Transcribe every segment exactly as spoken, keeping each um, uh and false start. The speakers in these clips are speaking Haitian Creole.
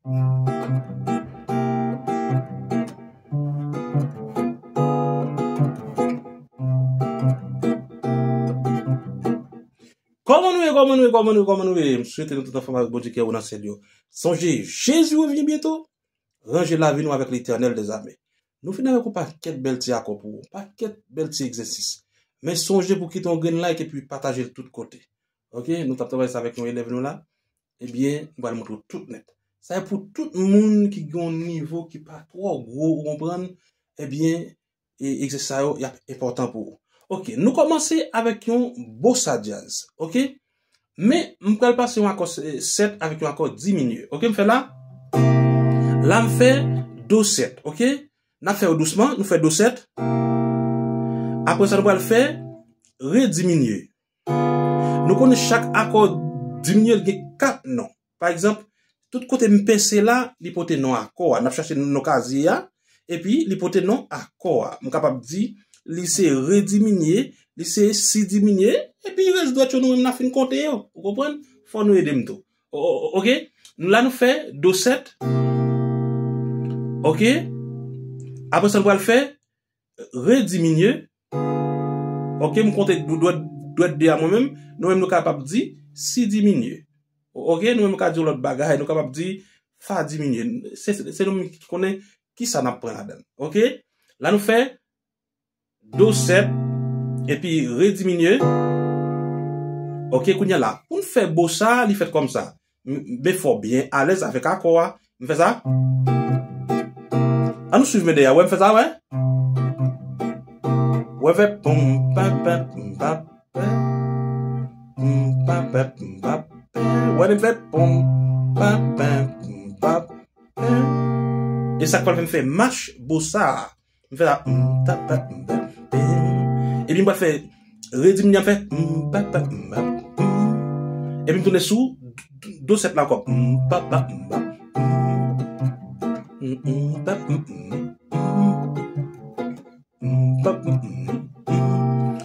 Kòman nou ye, kòman nou ye, kòman nou ye, kòman nou ye? M swete nou tout anfòm avèk Bondye ki anwo nan syèl yo. Sonje, Jezi revyen byento. Ranje lavi nou avèk Letènèl dèzame. Nou vin avèk yon pakèt bèl ti akò pou ou, pakèt bèl ti egzèsis. Men sonje pou kite yon grenn like epi pataje l tout kote. Oke, nou t ap travay sa avèk yon elèv nou la. Ebyen, m pral montre w tout nèt. Sa e pou tout moun ki gen yon nivo ki pa twò gwo, ou konprann? Ebyen, e, egzèsis sa yo, y ap enpòtan pou ou. Oke, nou kòmanse avèk yon bossa jazz. Oke? Men, m pral pase yon akò se-, sèt avèk yon akò diminye. Oke, m fè la? La, m fè do sèt. Oke? N ap fè yo dousman, nou fè do sèt. Apre sa, nou pral fè re diminye. Nou konnen chak akò diminye, l gen kat non. Pa egzanp, tout kote m pese la, li pote non akò a. N ap chache non kazye a, epi li pote non akò a. M kapab di, li se re diminye, li se si diminye, epi rès dwèt yo nou menm n ap fin konte yo. Ou konprann? Fò nou ede m tou. O-, o-, oke? Nou la nou fè do sèt. Oke? Apre sa, nou pral fè re diminye. Oke, m konte dwèt, dwèt de a mwen menm. Nou menm nou kapab di si diminye. Oke, nou menm nou ka di yon lòt bagay. Nou kapab di fa diminye. Se, se, se nou menm ki konnen ki sa n ap pran ladan l. Oke? La nou fè do sèt epi re diminye. Oke, kounye a la, pou n fè bossa, li fèt kòm sa. M, men fò w byen alèz avèk akò a. M fè sa. An nou swiv men dèyè. Wè m fè sa, wè? Wè m fè pom, pa, pa, pom, pa, pa, pom, pa, pa, pom, pa, pa. Wè m fè pom, pa, pa, pom, pa, pa. E sa k pral fè m fè mach bossa a. M fè la, m, ta, pa, m, pa, pim. Epi m pral fè re diminye, m fè, m, pa, pa, m, pa, pim. Epi m tounen sou do sèt la ankò. M, pa, pa, m, pa, pim. M, m, pa, m, m, m. M, pa, m, m, m.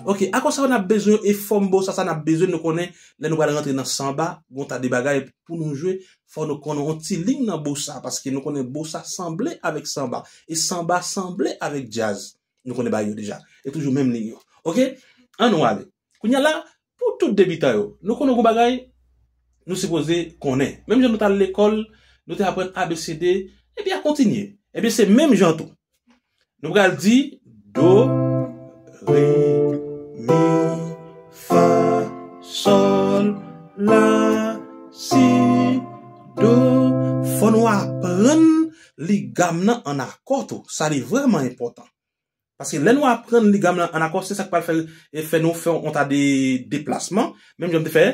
Oke, akò sa yo n ap bezwen yo, e fòm bossa sa n ap bezwen, nou konnen, lè nou pral rantre nan sanba, gon ta de bagay pou nou jwe, fò nou konnen yon ti liy nan bossa, paske nou konnen bossa sanble avèk sanba, e sanba sanble avèk djaz. Nou konnen bagay yo deja. E toujou menm liy yo. Oke? An nou ale. Kounye a la, pou tout debitan yo, nou konnen yon bagay, nou sipoze konnen. Menm jan nou t al lekòl, nou te aprann A B C D, epi a kontinye. Ebyen, se menm jan tou. Nou pral di do, re, mi, fa, sòl, la, si, do. Fò nou aprann li gam nan an akò tou. Sa li vrèman enpòtan. Paske lè nou aprann li gam nan an akò, se sa k pral fè, e fè nou fè yon ta de deplasman. Menm jan m te fè.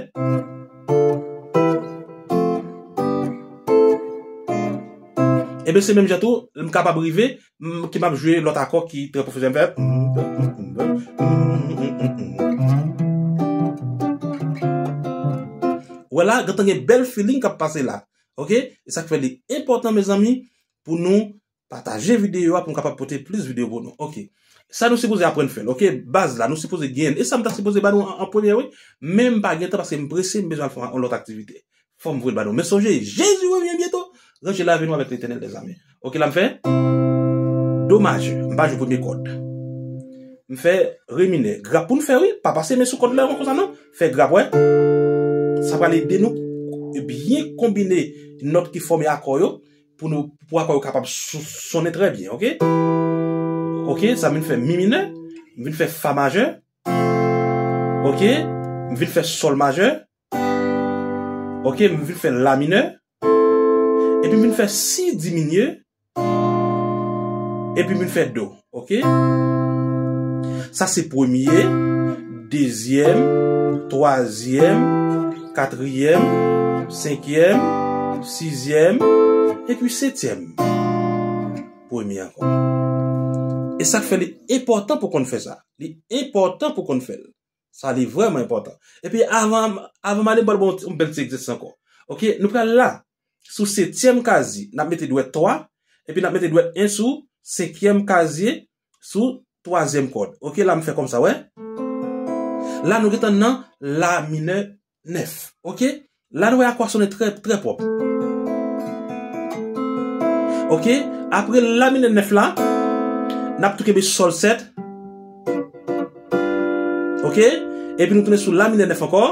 Ebyen, se menm jan tou, m kapab rive, m, ki m ap jwe lòt akò ki trè pwofesyonèl, m fè. Ou wè la, gentan gen bèl feeling k ap pase la. Oke? E sa k fè li enpòtan, mezanmi, pou nou pataje videyo a pou m kapab pote plis videyo pou nou. Oke. Sa nou sipoze aprann fè l. Oke? Baz la, nou sipoze genyen l. E sa m ta sipoze ba nou an, an premye, wi. Men m pa gen tan paske m prese, m bezwen al fè yon lòt aktivite. Fò m voye l ba nou. Men sonje, Jezi revyen byento. Ranje lavi nou avèk Letènèl dèzame. Oke, la m fè do majè. M pa jwe premye kòd. M fè re minè. Grap pou n fè, wi. Pa pase men sou kòd la konsa, non. Fè grap, wè. Sa pral ede nou byen konbine nòt ki fòme akò yo pou nou, pou akò yo kapab sou-, sonnen trè byen, oke? Oke, sa m vin fè mi minè, m vin fè fa majè, oke? M vin fè sòl majè, oke? M vin fè la minè, epi m vin fè si diminye, epi m vin fè do, oke? Sa se premye, dezyèm, twazyèm, katriyèm, senkyèm, sizyèm, epi setyèm. Premye ankò. E sa k fè li enpòtan pou konn fè sa. Li enpòtan pou konn fè l. Sa li vrèman enpòtan. Epi avan, avan m ale, m pral ba w yon bèl ti egzèsis ankò. Oke, nou pral la. Sou setyèm kazye, n ap mete dwèt twa, epi n ap mete dwèt en sou senkyèm kazye, sou twazyèm kòd. Oke, la m fè kòmsa, wè. La nou gentan nan la minè nèf. Oke? La nou wè akò a sonnen trè, trè pwòp. Ok? Apre la minè nèf la, n ap tou kenbe sòl sèt. Ok? Epi nou tounen sou la minè nèf ankò.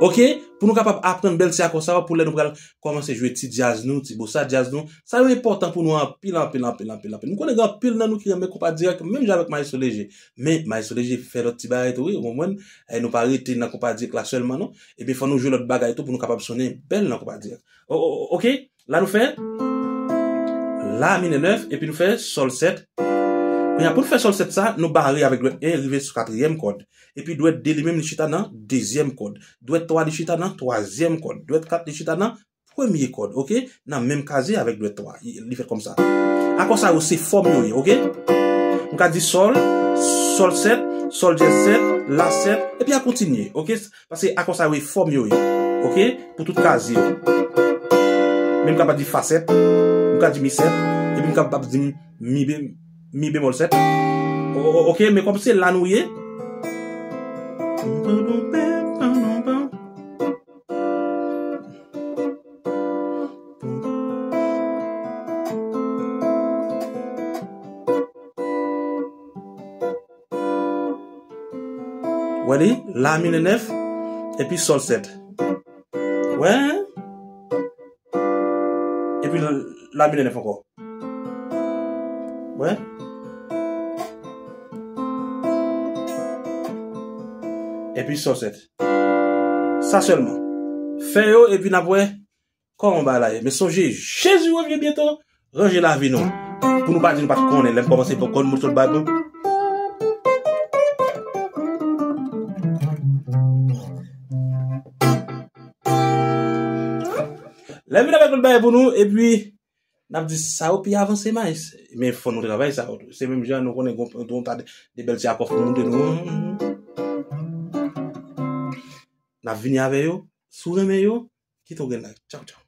Ok? Pou nou kapab aprann bèl ti akò sa yo pou lè nou pral kòmanse jwe ti djaz nou, ti bossa djaz nou. Sa yo enpòtan pou nou anpil, anpil, anpil, anpil, anpil. M konnen gen anpil nan nou ki renmen konpa dirèk, menm jan avèk Maestro Léger. Men Maestro Léger fè lòt ti bagay tou, wi, ou konprann? E nou pa rete nan konpa dirèk la sèlman, non. Ebyen, fò nou jwe lòt bagay tou pou nou kapab sonnen bèl nan konpa dirèk. O, o, o, ok? La nou fè la minè nèf, epi nou fè sòl sèt. Kounye a, pou nou fè sòl sèt sa, nou bare avèk dwèt en rive sou katriyèm kòd. Epi dwèt de li menm li chita nan dezyèm kòd. Dwèt twa li chita nan twazyèm kòd. Dwèt kat li chita nan premye kòd, ok? Nan menm kazye avèk dwèt twa. Li, li fèt kòmsa. Akò sa yo se fòm yo ye, ok? M ka di sòl, sòl sèt, sòl dyèz sèt, la sèt, epi a kontinye, ok? Paske akò sa yo e fòm yo ye, ok? Pou tout kazye yo. Men m kapab di fa sèt, m ka di mi sèt, epi m kapab di mi be-, mi bemòl sèt. O, o, o, ok, men kòm se la nou ye. Wè li, la minè nèf, epi sòl sèt. Wè? Epi la minè nèf ankò. Wè? Epi sòl sèt. Sa sèlman. Fè yo, epi n ap wè kòman bagay la ye. Men sonje, Jezi revyen byento, ranje lavi nou. Pou nou pa di nou pa t konnen, lè m kòmanse pran kòd, moun sot bay pou. Lè m vin avèk lòt bagay pou nou, epi n ap di sa yo pi avanse, mais. Men fò nou travay sa yo tou. Se menm jan nou konnen gon, gon ta de, de bèl ti akò pou moute nou. N ap vini avè yo. Si w renmen yo, kite yon grenn like. Tchaw, tchaw.